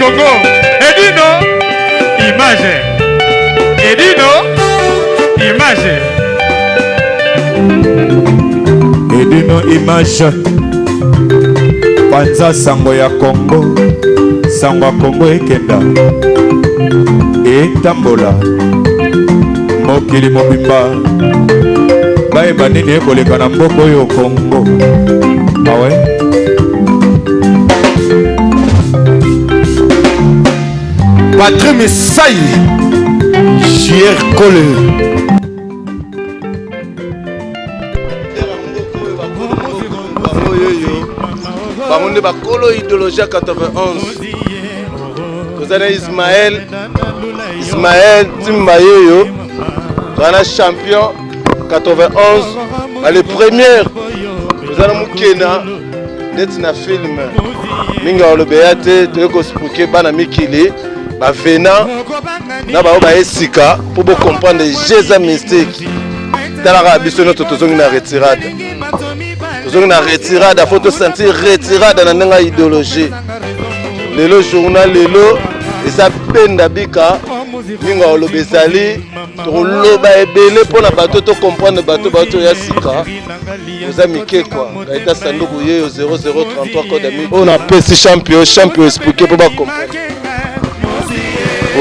Congo. Edino, image. Edino, image. Edino image. Panza sango ya Congo. Sango ya Congo ekenda. Etambola. Mokili mobimba. Bayeba nini ekoleka na mboka oyo Congo. Awe. Patrick Misai, JR Kole. Bango nde bakolo idéologie ya 91. Toza na Ismaël, Ismaël Timba yoyo, toza na champion 91 ba le première, toza na Mukena neti na film mingi alobeya te. Toye koexplike bana mikili bavena na bango baye sika mpo bocomprendre jeu eza mystique. Talaka biso nyonso tozongi na retirade, tozongi na retirade, fo tosentir retirade na ndenge ya idéologie. Lelo journal lelo eza benda bika mingi aloba, ezali tokoloba ebele mpo na bato tocomprendre, bato bato ya sika oza mike kua Gaita Sanduku yeyo 0033 code ami oyo napesi champion, champion explique mpo bacomprendre.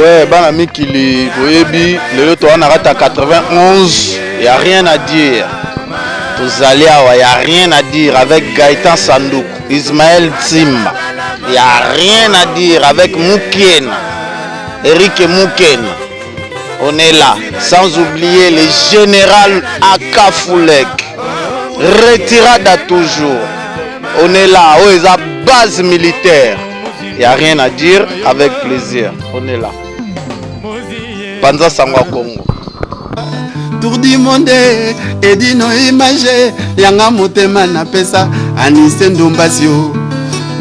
Ouais, bana mikili boyebi lelo toza na kati ya 91, y a rien à dire. Tozali awa, y a rien à dire avec Gaëtan Sanduku, Ismaël Tsimba, y a rien à dire avec Mukiena, Eric Mukena. On est là, sans oublier le général Akafoulek. Retirada toujours. On est là, oh, eza base militaire. Y a rien à dire, avec plaisir. On est là. Panza sango ya Congo. Tour du monde, Edino image, yanga motema napesa Anise Ndombasio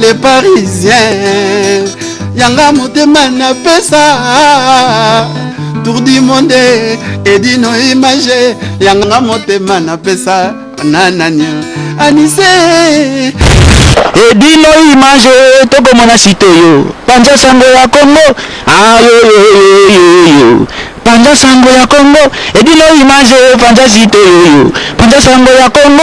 les Parisiens, yanga motema napesa. Tour du monde, Edino image, yanga motema napesa nanani Anise. Edino image, tokomona site oyo panza sango ya Congo ayoyoyoyo, panza sango ya Congo. Edino image, panza site oyo, panza sango ya Congo,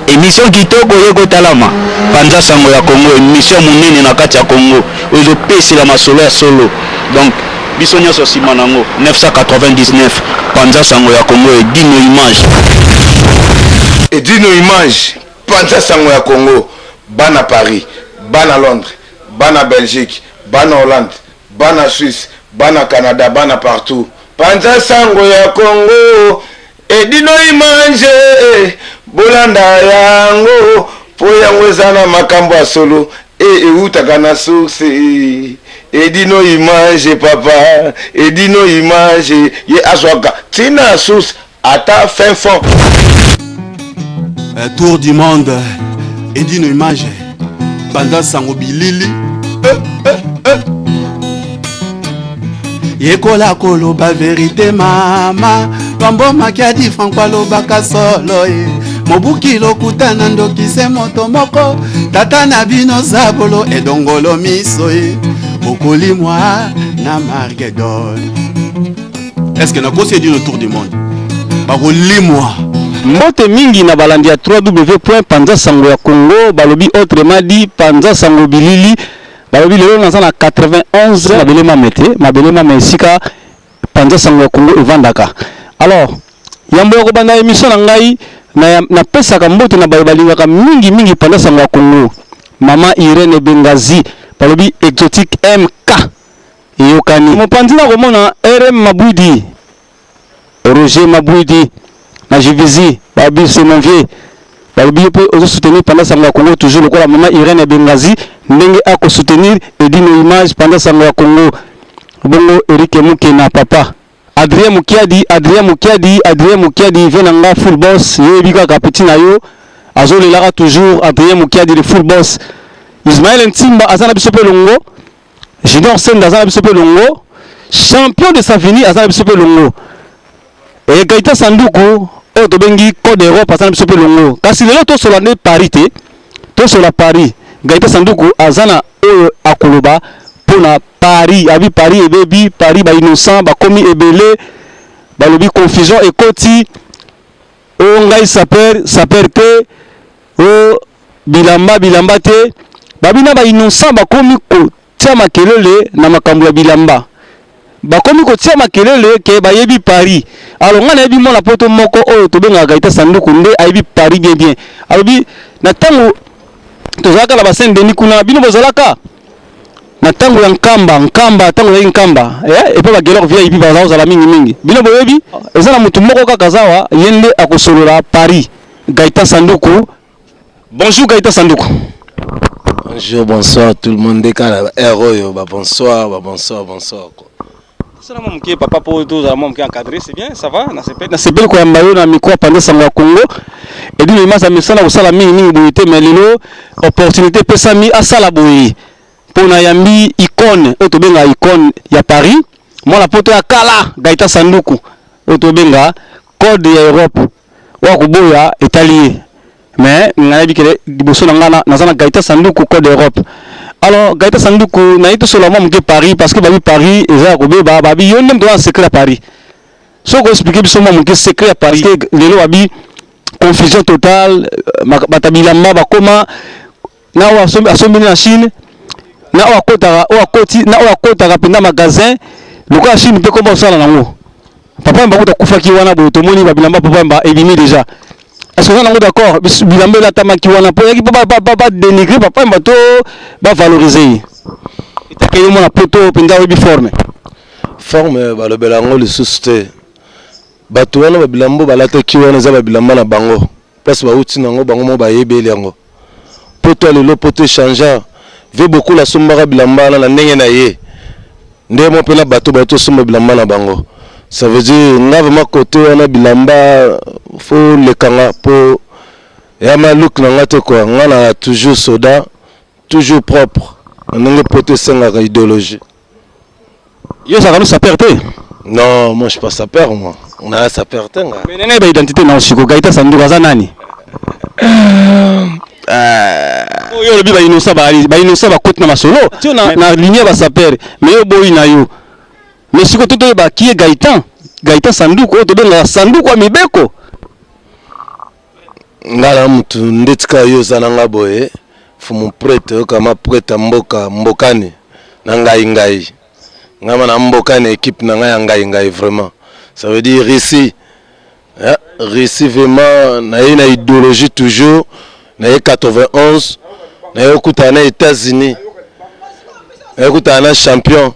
émission kitoko oyo kotalama. Panza sango ya Congo, émission monene na kati ya Congo oyo ezopesela masolo ya solo. Donc biso nyonso nsima nango 999, panza sango ya Congo, Edino image. Edino image, panza sango ya Congo. Bana Paris, bana Londres, bana Belgique, bana Hollande, bana Suisse, bana Canada, bana partout, panza sango ya Congo. Edino image, bolanda yango mpo yango eza na makambo ya solo e eutaka na source. Edino image, papa Edino image ye azwaka ntina ya source ata fin fond. Tour du monde, Edino image, banda sango bilili, eh, eh, eh. Yekola koloba vérité, mama Lwambo Makiadi Franco alobaka solo ye mobuki lokuta na ndoki se moto moko tata na bino zabolo edongolo miso ye bokolimwa na Margedon. Est-ce que nakosi? Edino tour du monde, bakolimwa. Mbote mingi na balandi ya www panza sango ya Congo, balobi autrement dit panza sango bilili. Balobi lelo naza na 91 mabele mame te, mabele mame esika panza sango ya Congo evandaka. Alors yambo ya kobanda émission na ngai, napesaka mbote na bayo balingaka mingi mingi panza sango ya Congo. Mama Irene Bengazi, balobi exotique MK eyokani mopanzi na komona RM Mabwidi, Roger Mabwidi na Juvisy, balobi c'est mon vieux. Balobi yo mpe ozosoutenir panza sango ya Congo toujours lokola mama Irene ya Bengazi ndenge akosoutenir Edino image, panza sango ya Congo. Bongo Eric Mukena, papa Adrien Mukiadi, Adrien Mukiadi, Adrien Mukiadi, ve na nga full boss, yoyebi kaka petit na yo azolelaka toujours. Adrien Mukiadi le full boss. Ismaël Ntimba aza na biso mpe longo, Junior Senda aza na biso mpe longo, champion de Savini aza na biso mpe longo, e Gaita Sanduku oyo tobengi Code Europe aza na biso mpe longo. Kasi lelo tosola nde Paris te, tosola Paris. Gaita Sanduku aza na oyo akoloba. mpona Paris. Abi Paris ebebi, Paris ba innocent bakomi ebele, balobi confusion ekoti. O ngai sapeur, sapeur te, o bilamba, bilamba te. Babi na ba innocent bakomi kotia makelele na makambo ya bilamba, bakomi kotia makelele ke bayebi Paris. Alors ngai nayebi mwana poto moko oyo tobengaka Gaëtan Sanduku, nde ayebi Paris bien bien. Alobi na ntango tozalaka na ba Saint Denis kuna, bino bozalaka na ntango ya Nkamba, Nkamba ntango ezalaki Nkamba, epe ba Gelor VIP baza kozala mingi mingi. Bino boyebi eza na motu moko kaka zawa, ye nde akosolola Paris. Gaëtan Sanduku, bonjour Gaëtan Sanduku. Bonjour, bonsoir tout le monde. Kala heure oyo ba bonsoir, ba bonsoir, bonsoir quoi. Tosala mwa moke papa, po tozala mwa moke encadré, c'est bien, ça va. Nasepeli koyamba yo na micro ya Panza Sango ya Congo. Edino Image amesana kosala mingi mingi boye te, mais lelo opportunité epesami asala boye mpo na yambi icône oyo tobengaka icône ya Paris, mwana poto ya kala, Gaëtan Sanduku, oyo tobenga code ya Europe. Oyo akoboya etali ye, mais nayebi ke liboso na ngai naza na Gaëtan Sanduku, code Europe. Alors Gaëtan Sanduku, nayebi tosolola mwa moke Paris, parce que babi Paris eza ya kobeba. Babi yo nde moto oza na secret ya Paris. Soki oexpliquer biso mwa moke secret ya Paris, parce que lelo babi confusion totale, bato bilamba bakoma na oyo asombeli na Chine, na oyo akotaka, oyo akoti na oyo akotaka mpenza magasin lokola Chine mpe komba kosala nango. Papa Wemba kuta akufaki wana boye, tomoni babilamba Papa Wemba ebimi déjà. Est-ce que oza nango d'accord, bilamba elatamaki wana mpo eyaki mpo badénigrer Papa Wemba to bavaloriser ye? Etake yo mwana poto mpenza oyebi forme. Forme balobela yango lisusu te. Bato wana, babilamba balataki wana eza babilamba na bango, place bauti nango, bango mo bayebeli yango. Poto ya lelo, poto échange ve beaucoup. Asombaka bilamba wana na ndenge na ye, nde mo mpe na bato bato osomba bilamba na bango. Ça veut dire nga vraiment côté wana bilamba faut lekanga po ya ma look na nga te quoi. Nga na toujours soda, toujours propre na ndenge poto esengaka idéologie. Yo ozalaka no sapeur te? Non, moi je suis pas sapeur, moi na sapeur te nga. Mais nene baidentité na osiko, Gaëtan Sanduku aza nani? Oyo olobi bainnocent, bainnocent bakoti na masolo tio na ligne ya basapeur, mais yo boyi na yo. Mais sikoyo to toyeba qui est Gaëtan, Gaëtan Sanduku oyo tobengaka Sanduku ya mibeko. Nga na mutu ndeti kaka yo oza na nga boye, fumu prêtre oyokama prêtre ya mboka mbokani na ngai ngai ngai ma na mbokani, équipe na ngai ya ngai ngai vraiment. Ça veut dire Russie, hein, Russie vraiment naye na idéologie toujours, naye 91, naye okutana na États-Unis, naye okutana na champion.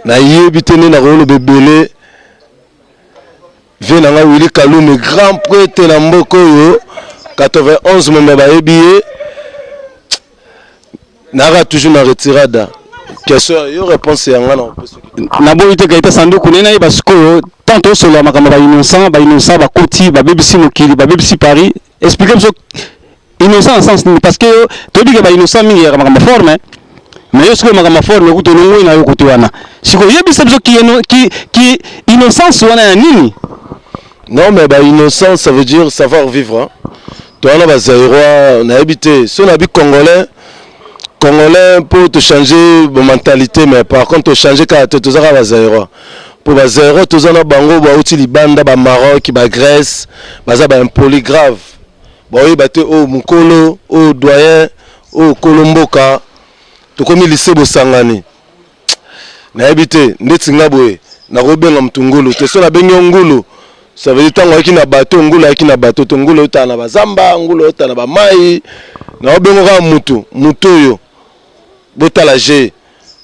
Nayebi te nde nakoloba ebele. Vie na nga Willy Kalume, grand prêtre na mboka oyo 91 momba bayebi ye. Naka toujours na retirada. Question yo, réponse ya nga na kopesa. Naboyi te Gaëtan Sanduku, nde nayeba sikoyo, tant tosolola makambo ya bainnocent, bainnocent bakoti, babebisi mokili, babebisi Paris. Explique biso innocent na sens nini, parce que yo toyebi ke bainnocent mingi yaka makambo forme, mais yo sikoyo makambo forme ekuti olongoi na yo kote wana. Sikoyo yebisa biso ki innocence wana ya nini? Non, mais ba innocence, ça veut dire savoir vivre, hein. To wana bazaïrois, nayebi te so nabi congolais, congolais mpo tochange bamentalité, mais par contre tochange kaka te, toza kaka bazaïrois. Mpo bazaïrois toza na bango bauti libanda, bamaroc, bagrèce, baza baimpoli grave, baoyeba te oyo mokolo oyo doyen oyo kolo mboka. Tokomi lycée Bosangani, nayebi te ndeti nga boye nakobenga motu ngulu te. So nabengi yo ngulu, ça veut dire ntango ayaki na bato, ngulu ayaki na bato to ngulu oyotala na bazamba, ngulu oyotala na bamai. Naobengo kaka mutu, mutu oyo botala je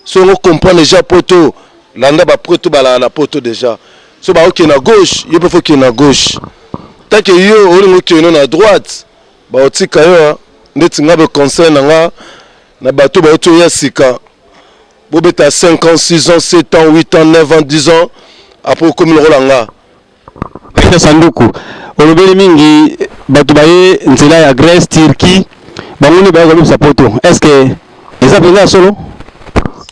so ngo comprendre déjà. Poto landa bapreto balala na poto déjà, so baokende na gauche, yo mpe faut okende na gauche. Tant yo olingi okende na droite, baotika yo. Ndeti nga be conseil na nga na bato bauti oya sika, bobeta 5 ans, 6 ans, 7 ans, 8 ans, 9 ans, 10 ans, après okomi lokola nga. Gaëtan Sanduku, olobeli mingi bato baye nzela ya Grèce, Turquie, bango nde baya kobebisa poto. Est ce que eza mpenza ya solo?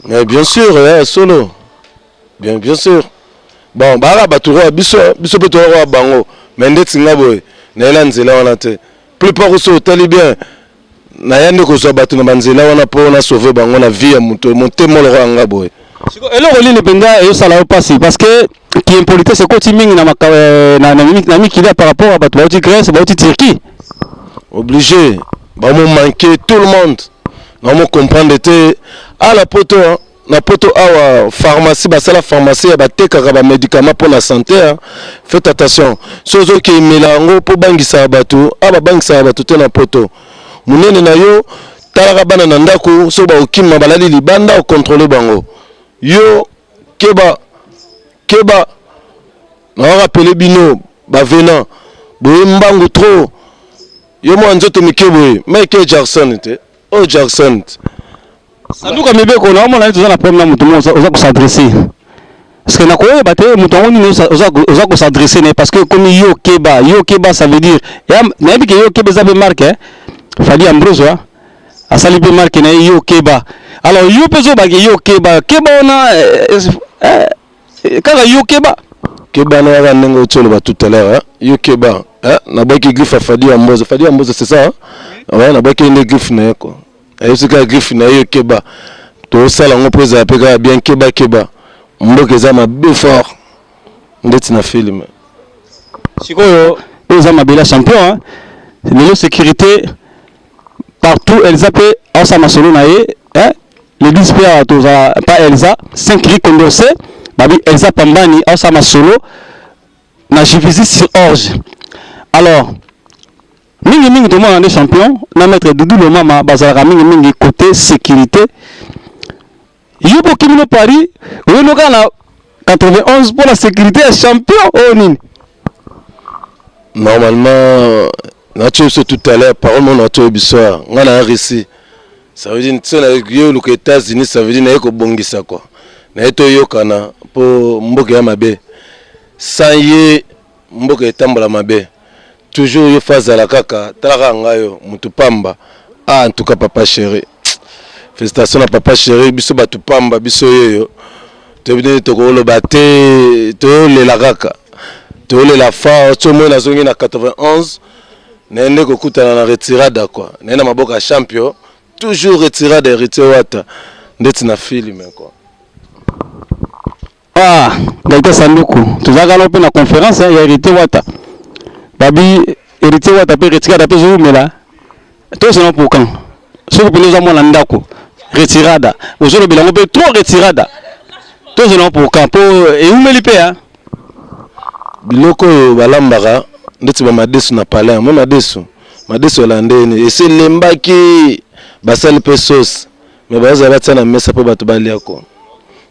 Mais bien sûr ya solo, bien, bien sûr. Bon, bayaka bato roya biso, biso mpe toya bango, mais ndeti nga boye nayela nzela wana te. Plupart oso otali bien. Naya nde kozwa bato na banzela wana mpo na sauver bango na vie ya moto motema lokola nga boye. Siko eloko nini mpenza ezosala yo mpasi? Parce que kiimpolitesse ekoti mingi na, maka, eh, na, na, na mikili par rapport ya bato bauti Grèce, bauti Turquie. Obligé bamo manquer tout le monde, namo comprendre te ala poto hein. Na poto awa pharmacie, basala pharmacie ya batekaka ba médicament mpo na santé hein. Faites attention so ozokemela yango mpo bangisaka bato awa, babangisaka bato te na poto monene na yo. Talaka bana na ndako, so baokima balali libanda, ocontrôle bango. Yo keba keba. Naorappeler bino bavenant boye mbangu trop. Yo mwa nzoto mike boye, Michael Jackson te, oyo Jackson te. Sanduka mibeko na omona neti oza na problème na moto moko oza kos'adresser, parce que nakoyeba te moto yango nini oza kos'adresser na ye, parce que ekomi yo keba, yo keba. Ça veut dire nayebi ke yo keba eza mpe marque Fadi Ambrose asali mpe marque na ye yo keba. Alors yo mpe ozobake yo keba keba wana kaka yo keba. Keba na kaka ndenge oti oloba tout à l'heure, yo keba. Nabwaki griffe ya Fadi Ambrose. Fadi Ambrose, c'est ça, ouais. Nabwaki nde griffe na ye quoi, ayebisi kaka griffe na ye yo keba. Tosala yango mpo ezala mpe kaka bien. Keba keba, mboka eza mabe fort ndeti na film. Sikoyo oyo eza mabele ya champion lelo, sécurité partout. Elza mpe aosala masolo na ye l'église mpe awa tozala pa Elza 5 rue Condorcet. Babi Elza Pambani aosala masolo na Juvisy sur Orge. Alors mingimingi tomona nde champion na maître Dudu Lomama bazalaka mingimingi côté sécurité. Yo mpo okimi no Paris, oyeno kaka na 91 mpo na sécurité ya champion oyo nini? Normalement nati biso tout à l'heure, parole mo nati oyo biso nga na Russie, ça veut dire so na ye oluka États-Unis, ça veut dire naye kobongisa quoi, naye toyokana mpo mboka ya mabe. Sans ye mboka etambola mabe toujours. Yo fa azala kaka, tala kaka ngai yo motu pamba. Ah, en tout cas papa chéri, félicitation na papa chéri. Biso bato pamba, biso yeyo toyebi ndenge tokoloba te, toyolela kaka, toyolela fort. Ti omoi nazongi na 91, naye nde kokutana na retirada quoi, naye na maboko ya champion, toujours retirada, Héritier Wata ndeti na film quoi. Ah, Gaita Sanduku, tozalaka nao mpe na conférence ya Héritier Wata. Babi Héritier Wata mpe retirada mpe ezowumela. Tozela pour quand? Soki mpenza oza mwana ndako, retirada ozolobela yango mpe trop, retirada tozela pour quand? Mpo ewumeli mpe. Biloko oyo balambaka ndeti bamadesu na palin mo, madesu madesu elande esi elembaki, basali mpe sauce, mais bazala batia na mesa mpo bato balia ko.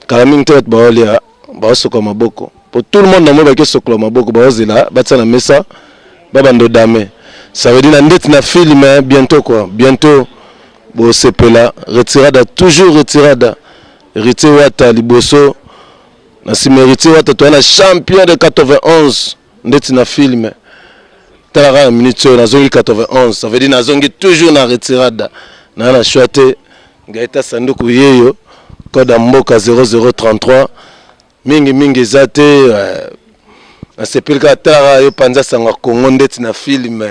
Kala mingi te bato baolia, baosokola maboko, po tout le monde na moi baki osokola maboko, baozela batia na mesa, babanda odame. Ça veut dire na ndeti na film bientôt quoi, bientôt bosepela. Retirada, toujours retirada, Héritier Wata liboso, na nsima Héritier Wata toza na champion de 91 ndeti na film. Tala kaka na minute oyo nazongi 91, ça veut dire nazongi toujours na retirada, naa na choix te. Gaita Sanduku yeyo, code ya mboka 0033. Mingi mingi eza te, nasepeli kaka. Talaka yo panza sango ya Congo ndeti na film,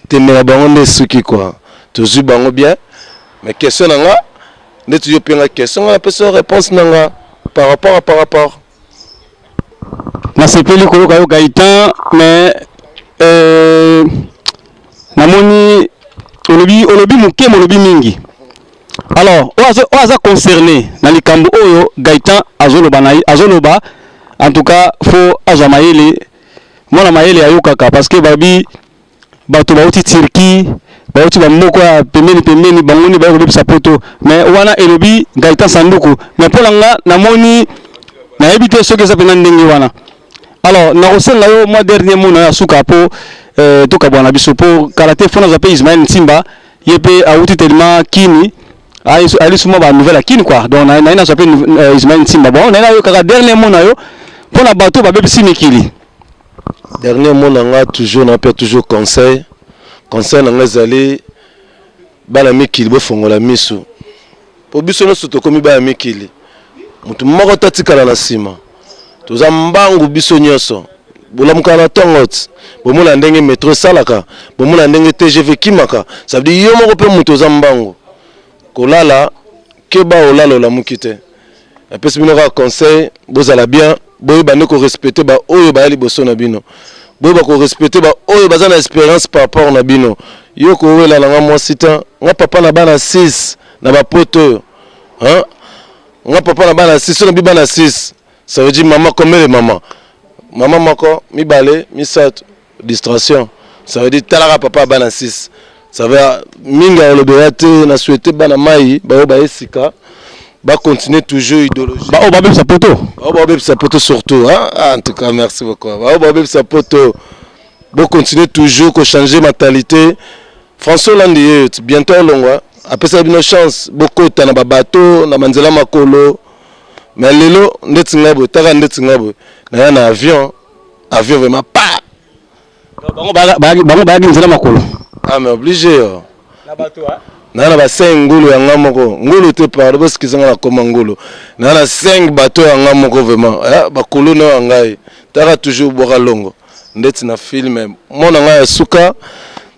temela bango nde esuki quoi, tozwi bango bien. Mais question na nga, ndeti yo mpenga question, nga napesa yo réponse na nga par rapport à par rapport. Nasepeli koyoka yo Gaëtan, mais namoni olobi olobi moke, molobi mingi. Alors oyo aza concerné na likambo oyo Gaëtan azoloba na ye, azoloba, en tout cas faut azwa mayele, mwana mayele ayokaka, parce que babi bato bauti Turquie, bauti bamoko ya pembeni pembeni, bango nde baye kobebisa poto. Mais wana elobi Gaëtan Sanduku, mais mpo na nga namoni, nayebi te soki eza mpenza ndenge wana. Alors nakosenga yo mwa dernier mot na yo ya suka mpo tokabwana na biso, mpo kala te fo nazwa mpe Ismael Ntimba, ye mpe awuti tellement kini, ayeli mwa banouvelle ya kini quoi. Donc naye nazwa mpe Ismael Ntimba. Bon, naye nayokaka dernier mot na yo mpo na bato babebisi mikili. Dernier mot na nga, toujours na mpe toujours conseil, conseil na nga ezali: bana mikili, bofongola miso, mpo biso nyonso tokomi bana mikili. Motu moko tatikala na nsima, toza mbangu biso nyonso. Bolamukaka na tongo ti. Bomona ndenge metro esalaka, bomona ndenge TGV ekimaka. Ça veut dire yo moko pe mutu oza mbangu. Kolala, keba olala olamuki te. Napesi bino kaka conseil, bozala bien, boyeba nde ko respecter ba oyo baya liboso na bino. Boyeba ko respecter ba oyo baza na experience par rapport na bino. Yo kowela na nga mwasi te, nga papa na bana 6 na ba poto oyo. Hein? Nga papa na bana 6, soki nabi bana 6, ça veut dire maman combien de maman? Maman moko, mibale, misato, distraction. Ça veut dire talaka papa ya bana 6. Ça veut mingi alobela te na souhaiter bana mai baoyo baye sika ba continuer toujours idéologie. Ba oyo babebisa poto. Ba oyo babebisa poto surtout hein? Ah, en tout cas merci beaucoup. Ba oyo babebisa poto bo continuer toujours ko changer mentalité. François Hollande ye bientôt alongwa apesa bino chance bokota na ba bateau na banzela makolo mais lelo ndeti nga boye taka ndeti nga boye naya na avion avion vraiment pa bango bayaki nzela makolo. Ah mais obligé yo naa na ba 5 ngulu ya nga moko ngulu te pardon bosikisa nga nakoma ngulu naa na 5 bateau ya nga moko vraiment eh, bakulu na ya ngai taka toujours bwaka longo ndeti na film mona ngai ya suka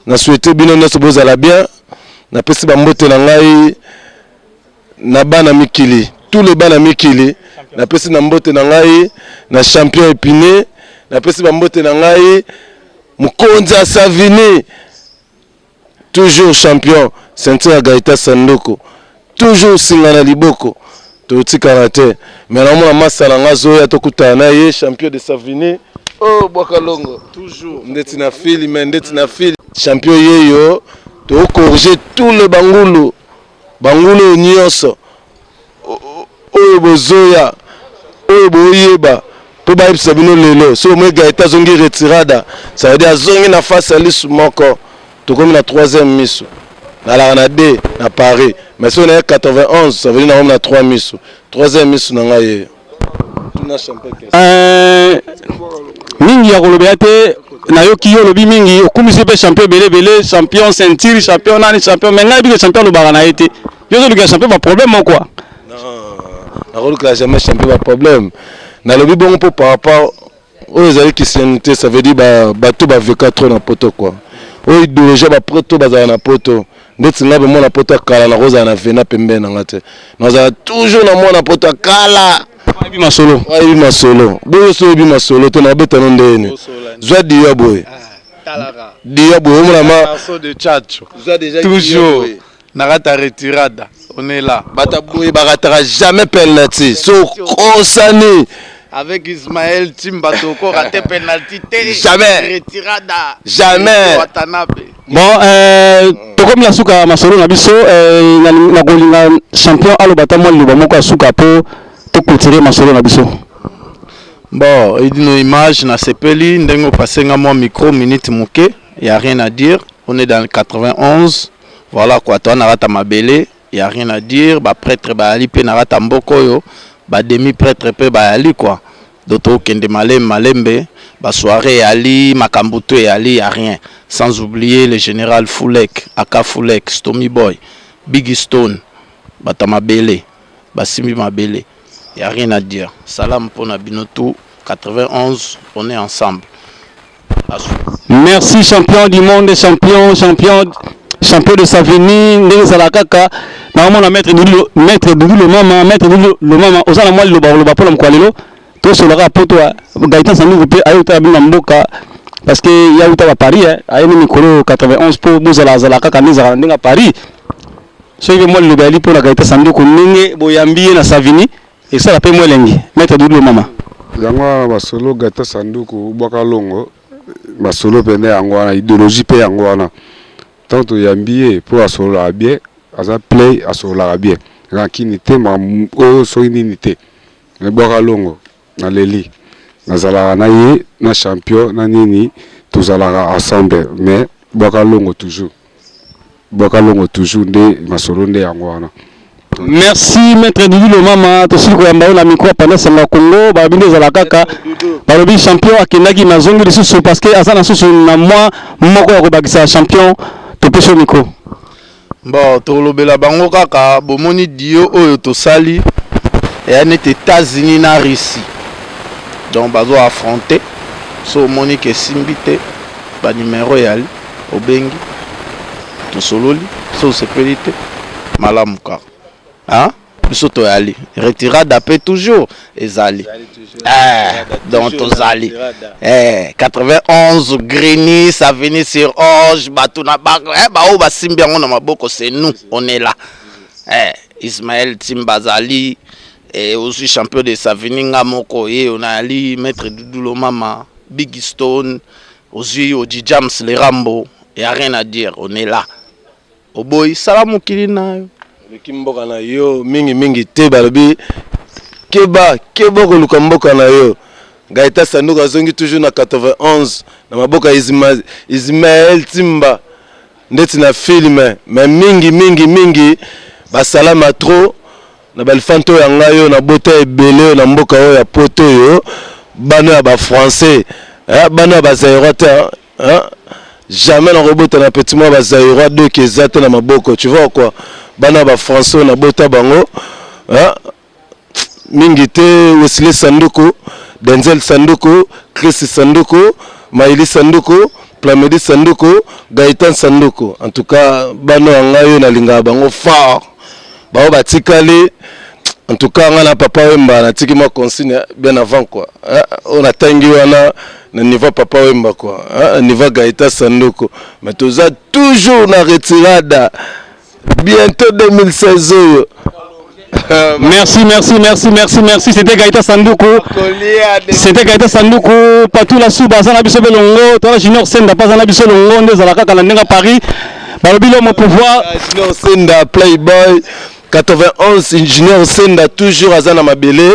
na souhaite bino nyonso bozala bien napesi bambote na ngai na bana mikili tous les bana mikili napesi na mbote na ngai na champion epine napesi bambote na ngai mokonzi ya Savini toujours champion ceinture ya Gaëtan Sandoko toujours singa na liboko totikala te mais naomona masa na nga azoya tokutana na ye champion de Savini oh bwaka longo toujours ndeti na film ndeti na film champion yeyo tokorige tous les bangulu bangulu oyo nyonso oyo bozoya oyo boyeba mpo bayebisa bino lelo soki omoi Gaëtan azongi retirada ça veut dire azongi na face ya lisu moko tokomi na troisième miso nalaka na d na Paris mais soki naye 91 ça veut dire nakomi na 3 miso troisième miso na ngai yeyo. Mingi ya kolobela te nayoki yo olobi mingi okumisi mpe champion ebele ebele champion ceinture champion nani champion mais ngai bike champion alobaka na ye te yo ozolukela champion baproblème moko quoi. Nakolukela jamais champion baproblème nalobi bongo mpo par rapport oyo ezali christianité ça veut dire bato baveka trop na poto quoi oyo idéologie bapreto bazala na poto ndeti ngai mpe mwana poto ya kala nakozala na vena pembeni na nga te nazala toujours na mwana poto ya kala oyebi masolo oyebi masolo boyo so oyebi masolo te nabeta no ndeni zwa diya boye diya boye omona ma toujours na kati ya retirada on est là. Bata boye barataka jamais penalty so okosani avec Ismaël Timba toko raté penalty te jamais retirada jamais Watanabe. Bon tokomi na suka masolo na biso na kolinga champion aloba ata mwa liloba moko ya suka po toclôturer masolo na biso. Bon edino image na sepeli ndenge opase nga mwa micro minute moke y a rien à dire on est dans le 91 voilà quoi toa na kata mabele y a rien à dire ba prêtre bayali pe na kata mboka oyo ba demi prêtre pe bayali quoi donc tokende malembe malembe ba soirée eyali makambo to eyali y a rien sans oublier le général Fulek aka Fulek Stomy Boy Big Stone bato ya mabele basimbi mabele y a rien à dire salam pona bino tout 91 on est ensemble. Merci champion du monde champion champion champion de Savini ndenge ezala kaka naomona maître Doudou maître Doudou le mama maître Doudou le mama oza na mwa liloba koloba mpona mokolo lelo tosolaka poto Gaëtan Sanduku mpe aye kotala bino na mboka parce que ye auta ba Paris aye ni mikolo 91 mpo bozala azala kaka nde ezalaka na ndenge ya Paris soki mpe mwa liloba yali mpona Gaëtan Sanduku ndenge boyambi ye na Savini esala mpe mwa elengi maître Doudou le mama. Yango wana masolo Gaëtan Sanduku bwaka longo masolo pene yango wana idéologie mpe yango wana ntango toyambi ye mpo asololaka bien aza play asololaka bien rankini te oyo soki nini te me bwaka longo naleli nazalaka na ye na champion na nini tozalaka ensemble mais bwaka longo toujours bwaka longo toujours nde masolo nde yango wana. Merci maître Doudou Lomama tosili koyamba yo na micro pendant sango ya Congo balobi nde ezala kaka balobi champion akendaki mazongi lisusu parce que aza na susu na mwa moko ya kobakisa champion topesi yo micro. Bon tolobela bango kaka bomoni dio oyo tosali eya neti États-Unis na Russie donc bazo affronter. So omoni ke esimbi te, ba numero eyali, obengi, tosololi, so osepeli te, malamu kaka. Hein? Biso toyali. Retirada pe toujours ezali. Eh, donc tozali. Eh, 91 Grigny, Savigny sur Orge, bato na ba eh, ba oyo basimbi yango na maboko, c'est nous, on est là. Eh, Ismaël Timba azali, eh, ozui champion de Savigny nga moko ye onayali maître Doudou Lomama, Big Stone, ozui Oji James le Rambo, y a rien à dire, on est là. Oboyi sala mokili nayo. Oluki mboka na yo mingi mingi te balobi keba keba okoluka mboka na yo Gaëtan Sanduku azongi toujours na 91 na maboko ya Ismaël Timba ndeti na film mais mingi mingi mingi basalama trop na balifante oyo ya ngai oyo na bota ebele oyo na mboka oyo ya poto oyo bana ya ba français eh, bana ya ba zaïrois te hein? Jamais nakobota na petit mwa ba zaïrois deux que eza te na maboko tu vois quoi bana ba français oyo nabota bango hein? Mingi te Wesley Sanduku Denzel Sanduku Chris Sanduku Maïli Sanduku Plamedi Sanduku Gaëtan Sanduku en tout cas bana ya ngai oyo nalingaka bango fort bango batikali en tout cas nga na papa Wemba natiki mwa consigne bien avant quoi oyo natangi wana na niveau papa Wemba quoi na niveau Gaëtan Sanduku mais toza toujours na retirada bientôt 2016 oyo. Merci, merci, merci, merci, merci. C'était Gaëtan Sanduku. C'était Gaëtan Sanduku. Patula Suba, Zana Biso Belongo. Toi, Junior Senda, pas Zana Biso Longo. Nde Zalaka, Kalandenga Paris. Balobi l'homme au pouvoir. Junior Senda, Playboy. 91, Junior Senda, toujours aza na mabele.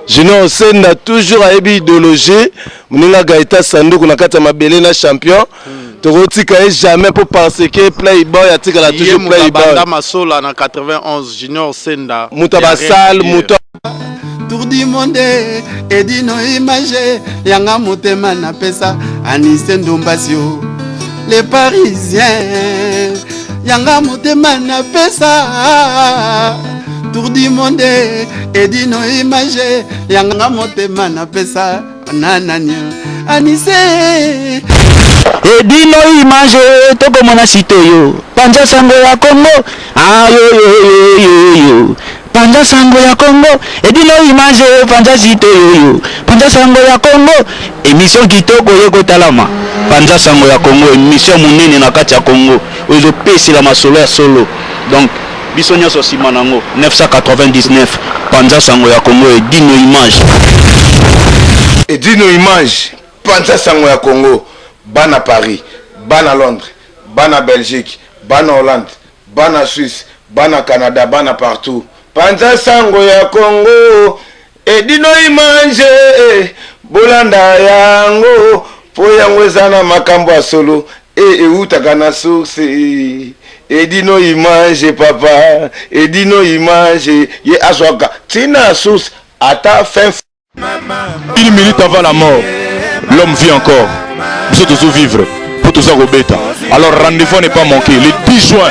Junior Senda, toujours ayebi idéologie. Moninga Gaëtan Sanduku na kati ya mabele na champion. Tokotika ye jamais po parce que Playboy atikala toujours Playboy. Banda Masola na 91 Junior Senda. Moto ya basal, moto Tour du monde edino image yanga motema napesa Anise Ndombasio les Parisiens yanga motema napesa Tour du monde edino image yanga motema napesa nanani Anise edino image tokomona site oyo panza sango ya Congo ayoyoyoyoyo panza sango ya Congo edino image panza site oyo panza sango ya Congo émission kitoko ye kotalama panza sango ya Congo émission monene na kati ya Congo oyo ezopesela masolo ya solo donc biso nyonso nsima nango 999 panza sango ya Congo edino image. Edino image panza sango ya Congo bana Paris bana Londres bana Belgique bana Hollande bana Suisse bana Canada bana partout panza sango ya Congo edino image bolanda yango po yango eza na makambo ya solo e eutaka na source edino image papa edino image ye azwaka tina ya source ata fin. Une minute avant la mort, l'homme vit encore. Biso tozo vivre po toza kobeta. Alors rendez-vous n'est pas manqué. Le 10 juin,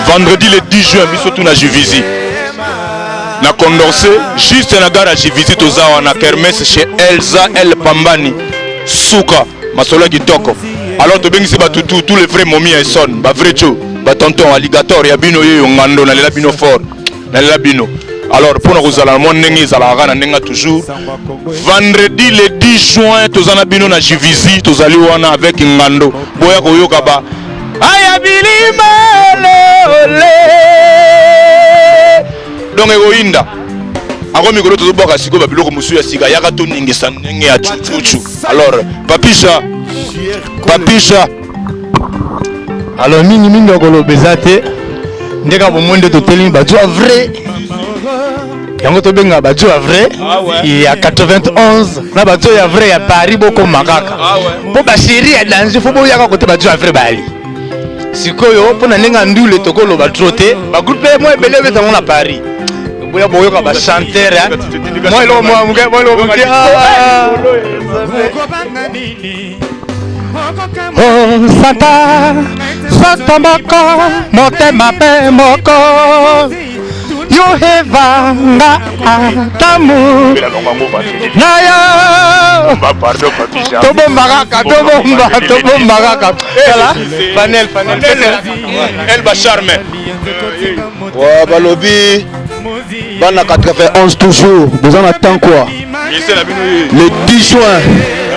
vendredi le 10 juin, biso tout na Juvisy. Na Condorcet, juste na gare ya Juvisy toza wana kermesse chez Elsa El Pambani. Suka, masolo ya kitoko. Alors tobengisi bato tout, tous les vrais momi ya Essonne, ba vrai tcho, ba tonton alligator ya bino yeyo ngando na lela bino fort. Nalela bino. Alors pona kozala mwa ndenge ezalaka kaka na ndenge toujours vendredi le 10 juin toza na bino na Juvisy tozali wana avec ngando boya koyoka ba aya bilima ole ole donc ekoyinda ako mikolo tozobwaka sikoyo babiloko mosusu ya sika yaka toningisa ndenge ya chuchuchu alors papisha papisha alors mingi mingi okoloba eza te ndeka bomoi nde totelemi bajo ya vrai yango tobengaka bajo ya vrai ya 91 na bajo ya vrai ya Paris bokoma kaka mpo basheri ya danger fo boyaka kote bajo ya vrai bali sikoyo mpo na ndenge ya ndule tokoloba tro te bagroupe mwa ebele ebetango na Paris boya boyoka bachanteur mwa eloko mwa moke mwa eloko moke. Oh, Santa, Santa moko, motema pe moko. Yo heva nga tamu na yo. Tobomba kaka, tobomba, tobomba kaka. Tala, panel, panel. Elba Charme. Ouais, balobi bana 91 toujours boza na temps quoi le 10 juin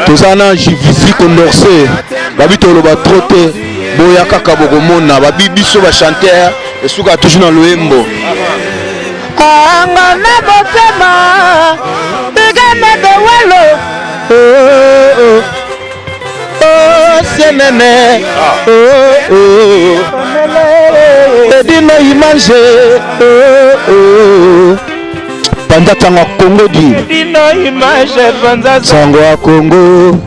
toza na jivisi condorcé babi toloba trop te boya kaka bokomona babi biso bachanteur esuka toujours na loyembo Anga na motema bigama de walo oh, oh. Oh, senene oh, oh. Edino image oh, oh. Panza sango ya Congo di. Edino image panza sango ya Congo.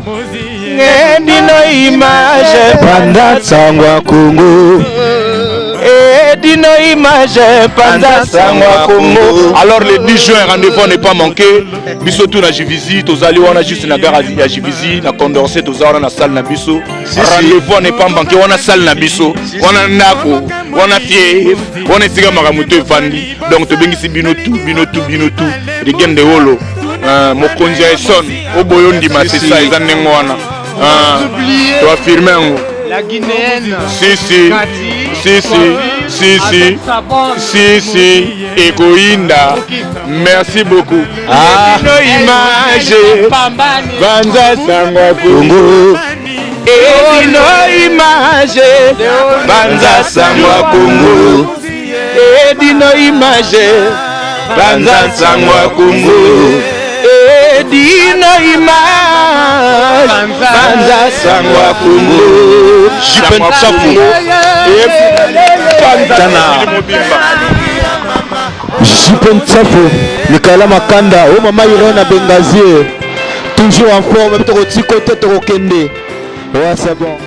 Edino image panza sango ya Congo. Edino image panza sango ya Congo. Alors le 10 juin, rendez-vous n'est pas manqué. Biso tout na Juvisy, tozali wana juste na gare ya Juvisy, na Condorcet, toza wana na salle na biso. Rendez-vous n'est pas manqué, wana salle na biso, wana ndako, wana fief, wana esika makambo to efandi. Donc tobengisi bino tout, bino tout, bino tout. Rigen de Holo, mokonzi ya Essonne, oboyo ndima c'est ça, eza ndenge wana. To affirmer yango. La Guinéenne. Si si. Si si. Si si. Si si. Ekoyinda. Merci beaucoup. Ah. Edino image. Banza sango ya Congo. Edino image. Banza sango ya Congo. Edino image. Banza sango ya Congo. Edino image. Banza sango ya Congo. Jipen Tsafu. Tana. Jipen Tsafu. Mikaela Makanda. Oh mama Irène à Benghazi. Toujours en forme. Toko tiko te toko kende. Ouais, c'est bon.